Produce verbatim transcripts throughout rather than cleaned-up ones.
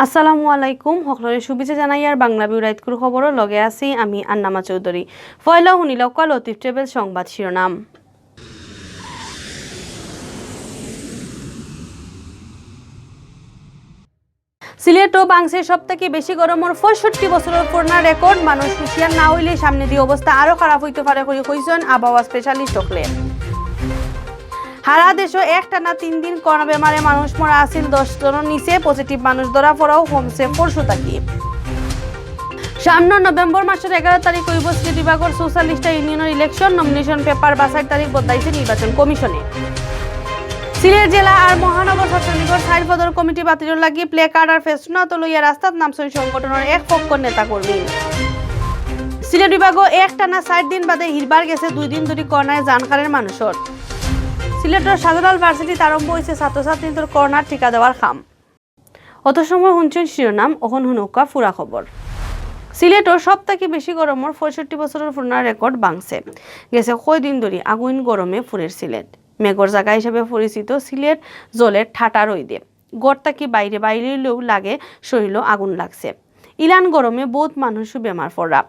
আসসালামু আলাইকুম, হকলরে শুভেচ্ছা জানাইয়ার বাংলা ভিউ রাইতকুর খবরর লগে আছি আমি আন্নামা চৌধুরী। পয়লা হুনিলাউক্কা লতিফ ট্রাভেল সংবাদ শিরোনাম। সিলেটো ভাঙছে সব থাকি বেশি গরমর পঁয়ষট্টি বছরর পুরনা রেকর্ড, মানুষ হুঁশিয়ার না অইলে সামনেদি অবস্থা আরো খারাপ অইতো পারে করি কইছইন আবহাওয়া স্পেশালিস্ট অকলে। হারা দেশো একটানা তিন দিন করোনা বেমারে মানুষ মরা আছিল দশ জনর নিচে, পজিটিভ মানুষ ধরা পড়াও কমছে পরশু থাকি। সামনর নভেম্বর মাসর এগারো তারিখ অইবো সিলেট বিভাগর চৌচল্লিশটা ইউনিয়নর ইলেকশন, নমিনেশন পেপার বাছাইর তারিখ বদলাইছে নির্বাচন কমিশনে। সিলেট জেলা আর মহানগর ছাত্রলীগর চাইর পদর কমিটি বাতিলর লাগি প্লে কার্ড আর ফেস্টুন আতো লইয়া রাস্তাত নামছইন সংগঠনর এক পক্ষর নেতাকর্মী। সিলেট বিভাগো একটানা চাইর দিন বাদে হিরবার গেছে দুই দিন ধরি করোনায় জান হারাইল মানুষর। সিলেটর শাহজালাল ভার্সিটিত আরম্ভ অইছে ছাত্রছাত্রীদের করোনার টিকা দেওয়ার কাম। অত সময় হুনছইন শিরোনাম, অখন হুনউক্কা পুরা খবর। সিলেটর সব থাকি বেশি গরমর পঁয়ষট্টি বছরর পুরনা রেকর্ড ভাঙছে। গেছে কয়দিন ধরি আগুইন গরমে পুড়ের সিলেট। মেঘর জাগা হিসাবে পরিচিত সিলেট জ্বলের ঠাটা রইদে। ঘর থাকি বাইরে বাইরিলেউ লাগে শরীলো আগুন লাগছে। ইলান গরমে বউত মানুষও বেমার পড়রা।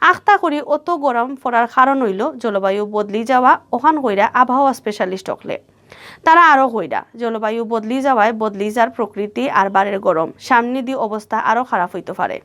আখতা করি অত গরম পড়ার কারণ অইলো জলবায়ু বদলি যাওয়া, অখান কইরা আবহাওয়া স্পেশালিস্ট অকলে। তারা আরো কইরা, জলবায়ু বদলি যাওয়ায় বদলি যার প্রকৃতি আর বাড়ের গরম, সামনেদি অবস্থা আরো খারাপ অইতো পারে।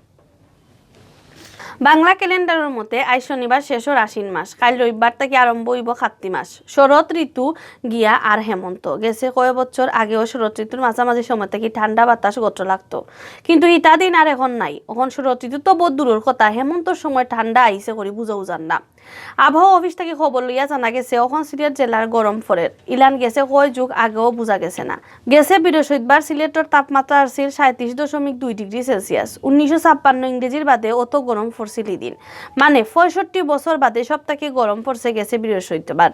বাংলা ক্যালেন্ডারর মতে আইজ শনিবার শেষর আশ্বিন মাস, কাইল রবিবার থাকি আরম্ভ অইবো কাত্তি মাস। শরৎ ঋতু গিয়া আর হেমন্ত। গেছে কয় বছর আগেও শরৎ ঋতুর মাঝামাঝি সময় থাকি ঠান্ডা বাতাস গত্র লাগতো, কিন্তু ইতা দিন আর অখন নাই। অখন শরৎ ঋতু তো বউত দূরর কথা, হেমন্তর সময় ঠান্ডা আইছে করি বুঝাউ যার না। আবহাওয়া অফিস থাকি খবর লইয়া জানা গেছে, অখন সিলেট জেলার গরম পড়ের। ইলান গেছে কয় যুগ আগেও বুঝা গেছে না। গেছে বৃহস্পতিবার সিলেটর তাপমাত্রা আছিল সাঁইত্রিশ দশমিক দুই ডিগ্রি সেলসিয়াস। উনিশশো ছাপ্পান্ন ইংরেজির বাদে অত গরম পড়ছিল ইদিন, মানে পঁয়ষট্টি বছর বাদে সব থাকি গরম পড়ছে গেছে বৃহস্পতিবার।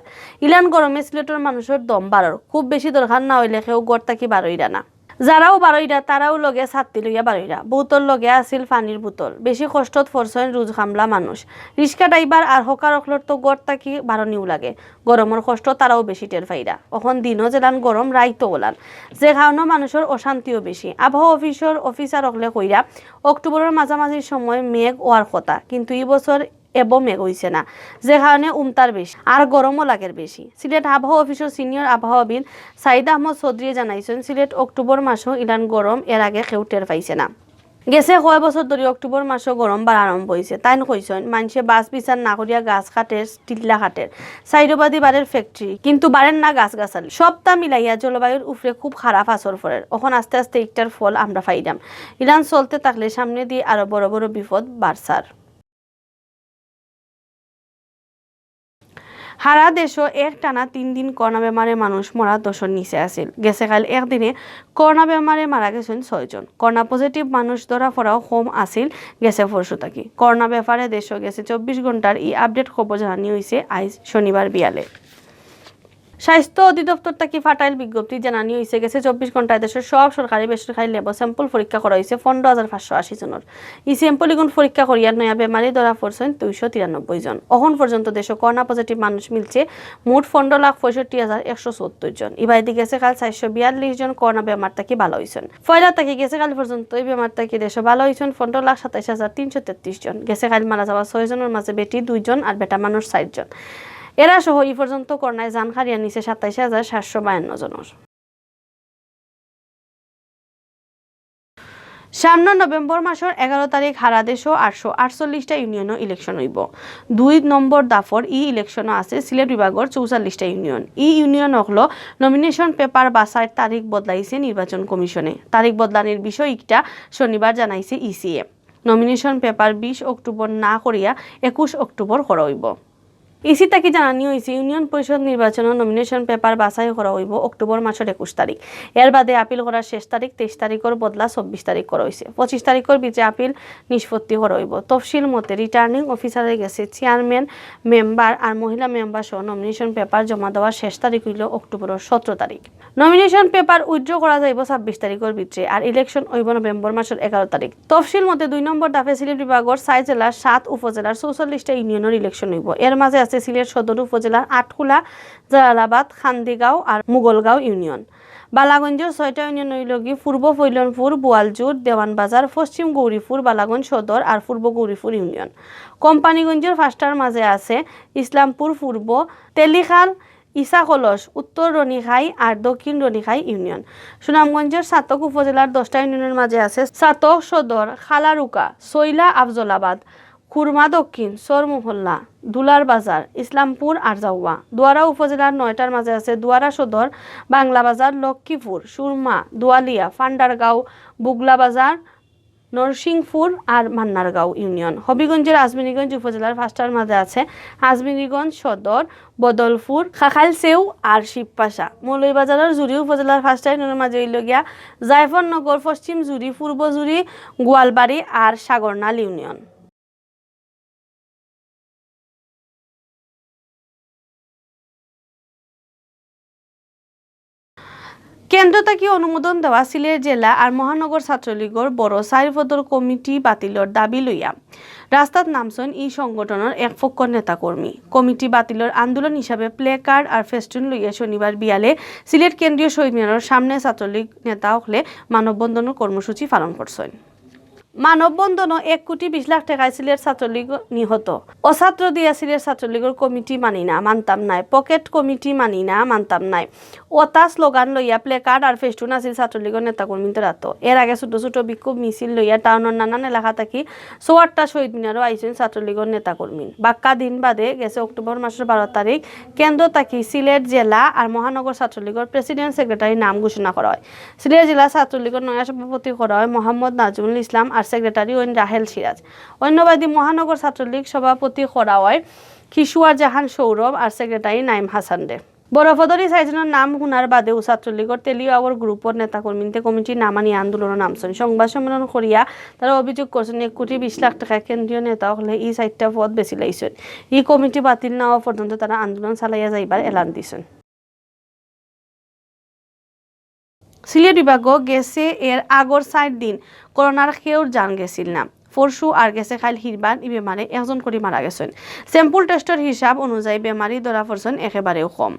ইলান গরমে সিলেটর মানুষর দম বারর, খুব বেশি দরকার না অইলে কেউ ঘর থাকি বারইরা না। যারাও বারইরা, তারাও লগে ছাতি লইয়া বারইরা। বউতর লগে আছিল পানির বোতল। বেশি কষ্টত পড়ছইন রুজ কামলা মানুষ। রিক্সা ড্রাইভার আর হকার অকলর তো ঘর থাকি বারনিউ লাগে। গরমর কষ্ট তারাও বেশি টের পাইরা। অখন দিনও যেলান গরম, রাইতও ওলান, যে কারণে মানুষর অশান্তিও বেশি। আবহাওয়া অফিসর অফিসার অকলে কইরা, অক্টোবরর মাঝামাঝি সময় মেঘ অওয়ার কথা, কিন্তু ই বছর এবো মেঘ অইছে না, যে কারণে উমতার বেশি আর গরমও লাগের বেশি। সিলেট আবহাওয়া অফিসর সিনিয়র আবহাওয়াবিদ সাইদ আহমদ চৌধুরীয়ে জানাইছইন, সিলেট অক্টোবর মাসও ইলান গরম এর আগে কেউ টের পাইছে না। গেছে কয় বছর ধরি অক্টোবর মাসও গরম বাড়া আরম্ভ অইছে। তাইন কইছইন, মানষে বাছ বিচার না করিয়া গাছ কাটের, টিল্লা কাটের, সাইডোবাদি বাড়ের ফ্যাক্টরি, কিন্তু বাড়ের না গাছ গাছালি। সবটা মিলাইয়া জলবায়ুর উপরে খুব খারাপ আসর পড়ের। অখন আস্তে আস্তে ইকটার ফল আমরা পাইরাম। ইলান চলতে থাকলে সামনেদি আরো বড় বড় বিপদ বাড়ছার। হারা দেশো একটানা তিন দিন করোনা বেমারে মানুষ মরা দশর নিচে আছিল। গেছে কাইল একদিনে করোনা বেমারে মারা গেছইন ছয়জন। করোনা পজিটিভ মানুষ ধরা পড়াও কম আছিল গেছে পরশু থাকি। করোনা বেমারে দেশো গেছে চব্বিশ ঘন্টার ই আপডেট খবর জানানি অইছে আইজ শনিবার বিয়ালে। স্বাস্থ্য অধিদপ্তর থাকি ফাটাইল বিজ্ঞপ্তি জানানি অইছে, গেছে চব্বিশ ঘন্টায় দেশর সব সরকারি বেসরকারি ল্যাবো স্যাম্পল পরীক্ষা করা অইছে পনেরো হাজার পাঁচশো আশি জনর। ই স্যাম্পল ইগুন পরীক্ষা করিয়া নয়া বেমারি ধরা পড়ছইন দুইশো তিরানব্বই জন। অখন পর্যন্ত দেশো করোনা পজিটিভ মানুষ মিলছে মোট পনেরো লাখ পঁয়ষট্টি হাজার একশো চুয়াত্তর জন। ইবায়দি গেছে কাইল চারশো বিয়াল্লিশ জন করোনা বেমার থাকি ভালা অইছইন। পয়লা থাকি গেছে কাইল পর্যন্ত ই বেমার থাকি দেশো ভালা অইছইন পনেরো লাখ সাতাইশ হাজার তিনশো তেত্রিশ জন। গেছে কাইল মারা যাওয়া ছয় জনর মাঝে বেটি দুইজন আর বেটা মানুষ চাইরজন। এরা সহ ই পর্যন্ত করোনায় জান হারাইয়া নিছে সাতাইশ হাজার সাতশো বায়ান্ন জনর। সামনর নভেম্বর মাসর এগারো তারিখ হারা দেশো আটশো আটচল্লিশটা ইউনিয়নো ইলেকশন অইবো। দুই নম্বর দাফর ই ইলেকশনো আছে সিলেট বিভাগর চৌচল্লিশটা ইউনিয়ন। ই ইউনিয়ন অকলর নমিনেশন পেপার বাছাইর তারিখ বদলাইছে নির্বাচন কমিশনে। তারিখ বদলানির বিষয় ইকটা শনিবার জানাইছে ইসিএ। নমিনেশন পেপার বিশ অক্টোবর না করিয়া একুশ অক্টোবর করা অইবো। ইসি থাকি জানানি অইছে, ইউনিয়ন পরিষদ নির্বাচনর নমিনেশন পেপার বাছাই করা অইবো অক্টোবর মাসর একুশ তারিখ। এর বাদে আপিল করার শেষ তারিখ তেইশ তারিখর বদলা চব্বিশ তারিখ করা অইছে। পঁচিশ তারিখর ভিতরে আপিল নিষ্পত্তি করা অইবো। তফসিল মতে রিটার্নিং অফিসারের গেছে চেয়ারম্যান, মেম্বার আর মহিলা মেম্বার সহ নমিনেশন পেপার জমা দেওয়ার শেষ তারিখ অইলো অক্টোবরর সতেরো তারিখ। নমিনেশন পেপার উইথড্র করা যাইবো ছাব্বিশ তারিখর ভিতরে, আর ইলেকশন অইবো নভেম্বর মাসর এগারো তারিখ। তফসিল মতে দুই নম্বর দাফে সিলেট বিভাগর চাইর জেলার সাত উপজেলার চৌচল্লিশটা ইউনিয়নর ইলেকশন অইবো। এর মাঝে আছে সিলেট সদর উপজেলার আটখোলা, জালালাবাদ, কান্দিগাঁও আর মুগলগাঁও ইউনিয়ন। বালাগঞ্জর ছয়টা ইউনিয়ন অইলগি পূর্ব ফৈলনপুর, বোয়ালজুর, দেওয়ানবাজার, পশ্চিম গৌরীপুর, বালাগঞ্জ সদর আর পূর্ব গৌরীপুর ইউনিয়ন। কোম্পানীগঞ্জর পাঁচটার মাঝে আছে ইসলামপুর পূর্ব, তেলিখাল, ইসাকলস, উত্তর রনিখাই আর দক্ষিণ রনিখাই ইউনিয়ন। সুনামগঞ্জর ছাতক উপজেলার দশটা ইউনিয়নের মাঝে আছে ছাতক সদর, খালারুকা, সৈলা, আফজলাবাদ, খুরমা দক্ষিণ, সরমহল্লা, দুলার বাজার, ইসলামপুর আর জাউয়া। দুয়ারা উপজেলার নয়টার মাঝে আছে দুয়ারা সদর, বাংলা বাজার, লক্ষ্মীপুর, সুরমা, দুয়ালিয়া, ফান্ডারগাঁও, বুগলা বাজার, নরসিংপুর আর মান্নারগাঁও ইউনিয়ন। হবিগঞ্জের আজমিরীগঞ্জ উপজেলার পাঁচটার মাঝে আছে আজমিরীগঞ্জ সদর, বদলপুর, খাখাইলছেউ আর শিবপাশা। মৌলভীবাজারের জুড়ি উপজেলার পাঁচটা ইউনিয়নের মাঝে অইল গিয়া জায়ফরনগর, পশ্চিম জুড়ি, পূর্ব জুড়ি, গোয়ালবাড়ি আর সাগরনাল ইউনিয়ন। কেন্দ্র থাকি অনুমোদন দেওয়া সিলেট জেলা আর মহানগর ছাত্রলীগর বড় চাইর পদর কমিটি বাতিলর দাবি লইয়া রাস্তাত নামছইন ই সংগঠনর এক পক্ষর নেতাকর্মী। কমিটি বাতিলর আন্দোলন হিসাবে প্লে কার্ড আর ফেস্টুন লইয়া শনিবার বিয়ালে সিলেট কেন্দ্রীয় শহীদ মিনারর সামনে ছাত্রলীগ নেতা অকলে মানববন্ধনর কর্মসূচি পালন করছইন। মানববন্ধনও এক কোটি বিশ লাখ টেকায় সিলেট ছাত্রলীগ নিহত। অছাত্র দিয়া সিলেট ছাত্রলীগর কমিটি মানি না, মানতাম নায়। পকেট কমিটি মানি না, মানতাম নায়। অতা স্লোগান লইয়া প্লে কার্ড আর ফেস্টুন আছিল ছাত্রলীগর নেতাকর্মীদের আতো। এর আগে ছোট ছোট বিক্ষোভ মিছিল লইয়া টাউনর নানান এলাকা থাকি সোয়াট্টা শহীদ মিনারও আইছইন ছাত্রলীগর নেতাকর্মী। বাক্কা দিন বাদে গেছে অক্টোবর মাসর বারো তারিখ কেন্দ্র থাকি সিলেট জেলা আর মহানগর ছাত্রলীগর প্রেসিডেন্ট সেক্রেটারি নাম ঘোষণা করা হয়। সিলেট জেলা ছাত্রলীগর নয়া সভাপতি করা হয় মোহাম্মদ নাজমুল ইসলাম আর সেক্রেটারি অইন রাহেল সিরাজ। অন্যবাদী মহানগর ছাত্রলীগ সভাপতি করা হয় কিশোয়ার জাহান সৌরভ আর সেক্রেটারি নাইম হাসানরে। বড় পদর ই চাইরজনর নাম হুনার বাদেউ ছাত্রলীগর টেলিওয়ার গ্রুপর নেতাকর্মীতে কমিটি না মানিয়া আন্দোলনও নামছইন। সংবাদ সম্মেলন করিয়া তারা অভিযোগ করছইন এক কোটি বিশ লাখ টেকা কেন্দ্রীয় নেতা অকলে ই চাইরটা পদ বেচিলাইছইন। ই কমিটি বাতিল না অওয়া পর্যন্ত তারা আন্দোলন চালাইয়া যাইবার এলান দিছইন। সিলেট বিভাগও গেছে এর আগর চাইর দিন করোনার কেউর জান গেছিল না। পরশু আর গেছে কাইল হিরবান ই বেমারে একজন করি মারা গেছইন। স্যাম্পল টেস্টর হিসাব অনুযায়ী বেমারি ধরা পড়ছইন একেবারেও কম।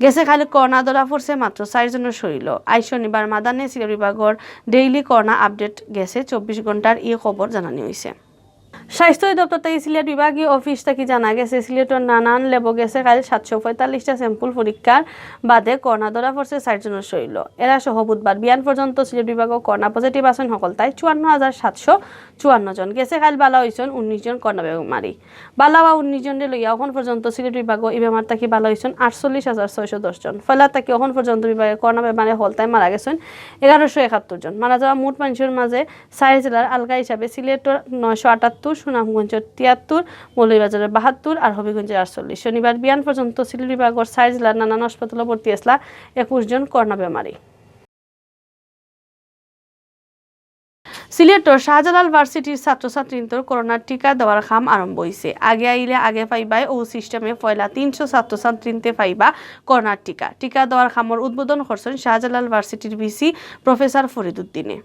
গেছে কাইল করোনা ধরা পড়ছে মাত্র চাইরজনর শরীরও। আইজ শনিবার মাদানে সিলেট বিভাগর ডেইলি করোনা আপডেট গেছে চব্বিশ ঘন্টার ই খবর জানানি অইছে। স্বাস্থ্য অধিদপ্তর থাকি সিলেট বিভাগীয় অফিস থাকি জানা গেছে, সিলেটর নানান ল্যাবও গেছে কাইল সাতশো পঁয়তাল্লিশটা স্যাম্পল পরীক্ষার বাদে করোনা ধরা পড়ছে চাইরজনর শরীরও। এরা সহ বুধবার বিয়ান পর্যন্ত সিলেট বিভাগও করোনা পজিটিভ আছইন হকলতাই চুয়ান্ন হাজার সাতশো চুয়ান্ন জন। গেছে কাইল বালা অইছইন উনিশ জন করোনা বেমারি। বালা অওয়া উনিশ জনরে লইয়া অখন পর্যন্ত সিলেট বিভাগও ই বেমার থাকি বালা অইছইন আটচল্লিশ হাজার ছয়শো দশ জন। পয়লা থাকি অখন পর্যন্ত বিভাগে করোনা বেমারে হকলতাই মারা গেছইন এগারোশো একাত্তর জন। মারা যাওয়া মোট মানষর মাঝে চাইর জেলার আলগা হিসাবে সিলেটর নয়শো আটাত্তর, সুনামগঞ্জর তিয়াত্তর, মৌলভীবাজারর বাহাত্তর আর হবিগঞ্জর আটচল্লিশ। শনিবার বিয়ান পর্যন্ত সিলেট বিভাগর চাইর জেলার নানান হাসপাতালো ভর্তি আছলা একুশ জন করোনা বেমারি। সিলেটর শাহজালাল ভার্সিটির ছাত্রছাত্রীন্তর করোনার টিকা দেওয়ার কাম আরম্ভ অইছে। আগে আইলে আগে পাইবায় অউ সিস্টেমে পয়লা তিনশো ছাত্রছাত্রীন্তে পাইবা করোনার টিকা। টিকা দেওয়ার কামর উদ্বোধন করছইন শাহজালাল ভার্সিটির ভিসি প্রফেসর ফরিদ উদ্দিনে।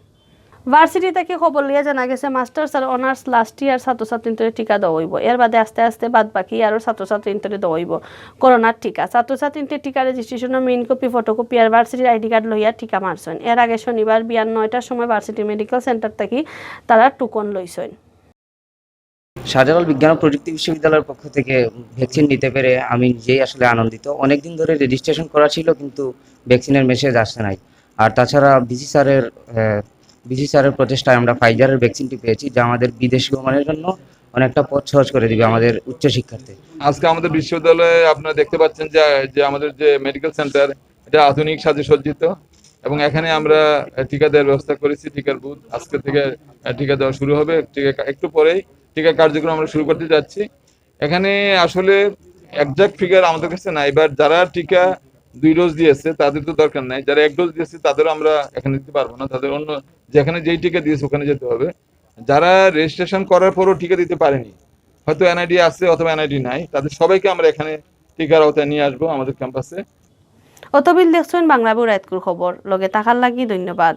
ভার্সিটি থাকি খবর লইয়া জানা গেছে, মাস্টার্স আর অনার্স লাস্ট ইয়ার ছাত্রছাত্রীন্তরে টিকা দেওয়া অইবো। এর বাদে আস্তে আস্তে বাদ বাকি ইয়ারর ছাত্রছাত্রীন্তরে দেওয়া অইবো করোনার টিকা। ছাত্রছাত্রীন্তে টিকা রেজিস্ট্রেশনর মেইন কপি, ফটোকপি আর ভার্সিটির আইডি কার্ড লইয়া টিকা মারছইন। এর আগে শনিবার বিয়ান নয়টার সময় ভার্সিটি মেডিকেল সেন্টার থাকি তারা টোকন লইছইন। শাহজালাল বিজ্ঞান ও প্রযুক্তি বিশ্ববিদ্যালয়ের পক্ষ থেকে ভ্যাকসিন নিতে পেরে আমি নিজেই আসলে আনন্দিত। অনেকদিন ধরে রেজিস্ট্রেশন করা ছিল, কিন্তু ভ্যাকসিনের মেসেজ আসছে নাই। আর তাছাড়া ভিসি স্যারের আহ, ভিসি স্যারের প্রচেষ্টায় আমরা ফাইজারের ভ্যাকসিনটি পেয়েছি, যা আমাদের বিদেশ গমনের জন্য অনেকটা পথ সহজ করে দিবে আমাদের উচ্চশিক্ষার্থে। আজকে আমাদের বিশ্ববিদ্যালয়ে আপনারা দেখতে পাচ্ছেন যে যে আমাদের যে মেডিকেল সেন্টার, এটা আধুনিক সাজে সজ্জিত এবং এখানে আমরা টিকা দেওয়ার ব্যবস্থা করেছি। টিকার বুথ আজকে থেকে টিকা দেওয়া শুরু হবে। টিকা একটু পরেই টিকা কার্যক্রম আমরা শুরু করতে যাচ্ছি। এখানে আসলে একজ্যাক্ট ফিগার আমাদের কাছে নাই, বাট যারা টিকা দুই ডোজ দিয়েছে তাদের তো দরকার নাই, যারা এক ডোজ দিয়েছে তাদেরও আমরা এখানে দিতে পারবো না, তাদের অন্য যেখানে যেই টিকা দিয়েছে ওখানে যেতে হবে। যারা রেজিস্ট্রেশন করার পরও টিকা দিতে পারেনি, হয়তো এনআইডি আছে অথবা এনআইডি নাই, তাদের সবাইকে আমরা এখানে টিকার আওতায় নিয়ে আসবো আমাদের ক্যাম্পাসে। অতবিল দেখছইন বাংলা বই রাইতকুর খবর, লগে থাকার লাগি ধন্যবাদ।